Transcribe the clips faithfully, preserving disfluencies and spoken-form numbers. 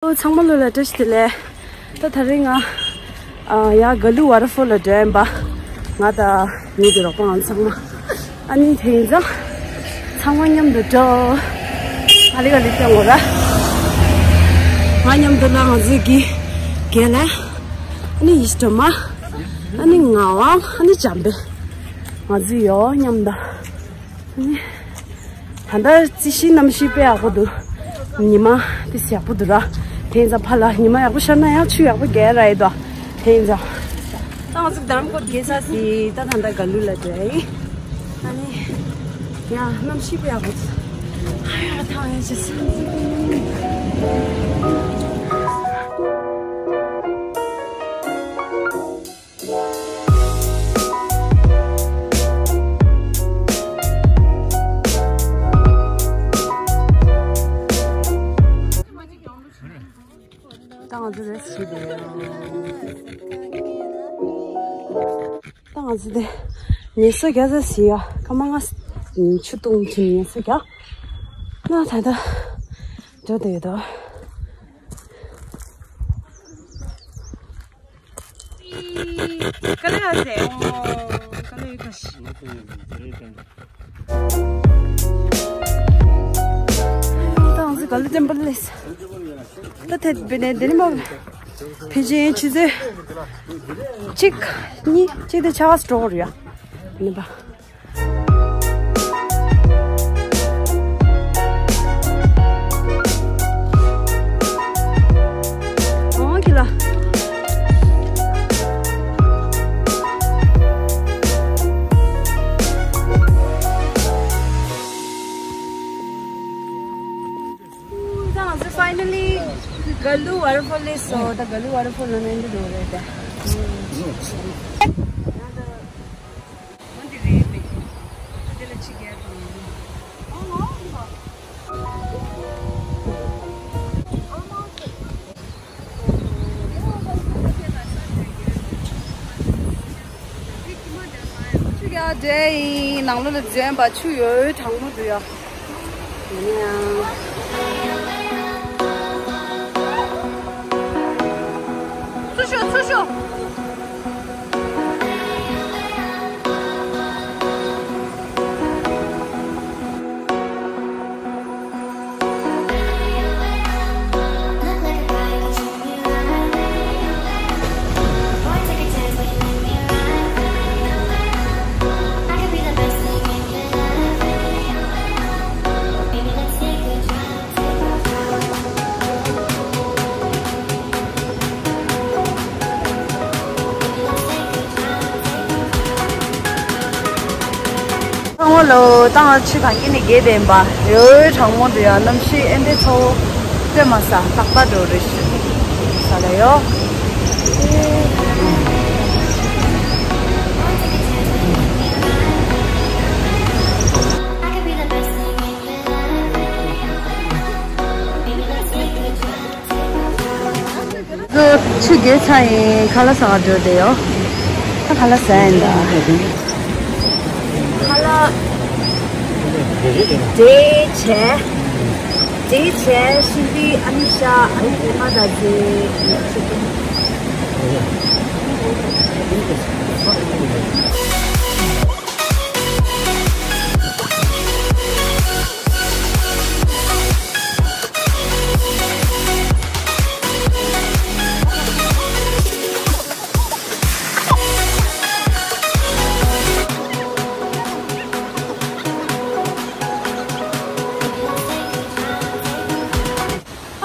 ཨོ། ཚང་མ་ལོ་ལ་བཀྲ་ཤིས་བདེ་ལེགས། ད་ད་རེས་ང་ཨ་ཡ་ག་ལུ་ཝ་ཊར་ཕོལ་ལ་འགྲོ་ཡིན་པ། ང་དང་ངའི་དེ་རོགས་པ་ང་ཚང་མ། ཨ་ནི་དེ་ཡིན་ཙང་ཚང་མ་མཉམ་དུ་འགྲོ། ཨ་ལི་ག་ལི་ཀྱང་འོ་ར། ང་མཉམ་དུ་ལ་ང་ཚོའི་གི་རྒན་ལགས། ཨ་ནི་ཡིས་དྲོ་མ། ཨ་ནི་ངག་དབང་། ཨ་ནི་འཇམ་དཔལ། ང་ཚོ་ཡོད་མཉམ་དུ། ཨ་ནི། ད་ལྟ་རྩི་ཤིང་གནམ་གཤིས་དཔེ་ཡག་པོ་འདུག་ཉི་མ་དེ་ཡག་པོ་འདུག་ར། དེ་ཡིན་ཙང་ཕར་ལ་ཉི་མ་ཡག་པོ་ཤར་ན་ཡང་ཆུ་ཡག་པོ་རྒྱག་ར་ཡི་དོ། དེ་ཡིན་ཙང་། ད་ང་ཚོ་རྡ་རམ་ཀོར་རྒྱལ་ས་ཟིན། ད་ད་ལྟ་ག་ལུ་ལ་འགྲོ་ཡི། ཨ་ནི། ཡ་གནམ་གཤིས་དཔེ་ཡག་པོ་འདུག་ཨ་ཡ་ཐང་ཡ་ཅི་སི། ད་ང་ཚོ་རེས་བྱེད་དེ། ད་ང་ཚོ་དེ་ངལ་གསོ་རྒྱག་ས་ཟིན་ཡ། སྐར་མ་ལྔ་ཆུ་བཏུང་ཁྱིམ་ངལ་གསོ་རྒྱག་ན་ད་ལྟ་འགྲོ་བསྡད་ཡོད་དོ། དཀའ་ལས་ཡོད་ཟེར། ཨོ། དཀའ་ལས་ཡོད་ཁ་ཤས། ད་ང་ཚོ་ག་ལུ་ཊེམ་པལ་སླེབས། ད་དེ་བས་ནས་དེ་ནི་མ། ཕལ་ཆེར་ཆུ་ཚོད་གཅིག་གཉིས་གཅིག་དེ་ཆགས་འགྲོ་གི་རེད་ཡ། ཡིན་པ། ཨོ་ཁྱི་ལ། ད་ང་ཚོ་ཕའི་ནལ་ལི་ག་ལུ་ཝ་ཊར་ཕོལ་སླེབས་སོང་། ད་ག་ལུ་ཝ་ཊར་ཕོལ་ལ་ནས་འདི་འགྲོ་རེད་ད། འོ་འདི་རེད་པས། ད་དེ་ལ་ཆི་རྒྱག་དང་། ཆུ་རྒྱག་འདྲ་ཡིན། ནང་ལོགས་ལ་འཛུལ་བ་ཆུ་ཡོད་གྲང་མོ་འདུག་ཡ། ཡིན་ཡང་། ཚུར་ཤོག་ཚུར་ཤོག་ཚང་མ་ལོ། ད་ང་ཆུ་ག་གི་ནས་བརྒལ་བསྡད་ཡིན་པ། ཡོད་གྲང་མོ་འདུག་ཡ། གནམ་གཤིས་ཨེ་འདྲ་ཚ་བོ། ལྟོས་མ་ས་ཏག་ཏག་འགྲོ་རེད་ཤག་ས་ལ་ཡོད། ཚོ་ཆུ་རྒྱུག་ཚར་ཡིན། ཁ་ལག་ཟ་ག་འགྲོ་བསྡད་ཡོད། ད་ཁ་ལག་ཟ་ཡིན་ད། ཁ་ལག་འབྲས་བྱས། འབྲས་བྱས་ཤིང་ཏི་ཨ་ནི་ཤ་ཨ་ནི་ཀི་མ་ད་ཟེ།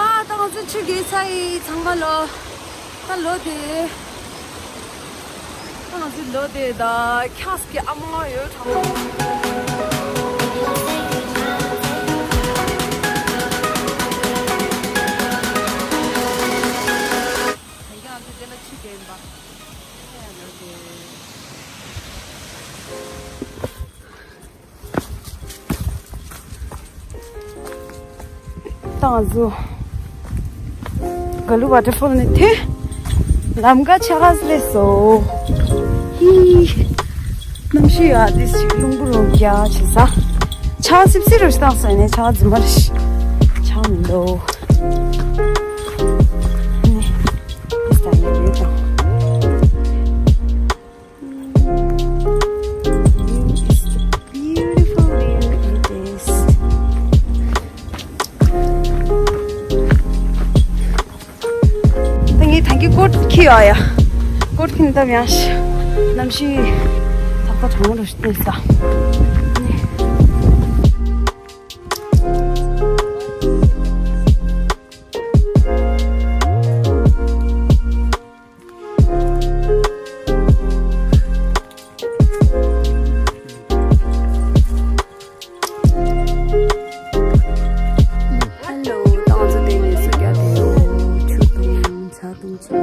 ཨ། ད་ང་ཚོ་ཆུ་རྒྱུག་ཚར་ཡིན། ཚང་མ་ལོ། ད་ལོ་དེ། ང་ཚོའི་ལོ་དེ་ད་ཁྱགས་ཀྱི་ཨ་མ་ཡོད་གྲང་མོ། ད་ཡང་ང་ཚོ་དེ་ལ་ཆུ་དེ་ཡིན་པ། ལོ་དེ། ད་ང་ཚོ་ག་ལུ་ཝ་ཊར་ཕོལ་ནས་ཐོན། ལམ་ཁ་ཆགས་སླེབས་སོང་། ཧི། གནམ་གཤིས་ཡག་དེ་ཞིག་རླུང་བུ་རུ་རྒྱག་བྱེད་ས། ཆར་སིབ་སིབ་རུ་ཞིག་བཏང་སོང་ནས་ཆར་རྫུན་མ་རེ་ཞིག་ཆགས་མི་འདུག་ཀོཊ་ཁི་ཡ་ཡ། ཀོཊ་ཁི་ནི་ད་མྱང་ཤི། གནམ་གཤིས་ཏག་ཏག་གྲང་མོ་རུ་ཤི་ཏེ་ས། ཧེ་ལོ། ད་ང་ཚོ་དེ་ནས་སུ་རྒྱག་དེ་ཡོད། ཆུ་འཐུང་། ཚྭ་འཐུང་ཆེ།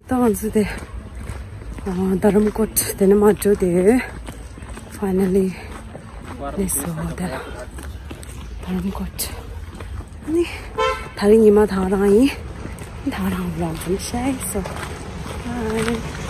ད་ང་ཚོ་དེ་ཨ་རྡ་རམ་ཀོཊ་དེ་ནས་མར་འགྲོ་དེ། ཕའི་ནལ་ལི་ལས་སོ་དེ་ལ་རྡ་རམ་ཀོཊ། ནི་ད་རིང་ཉི་མ་ཐག་རང་ཡིན། ཐག་རང་ལ་འཛོམས་ཤག་སོ། ཧའི།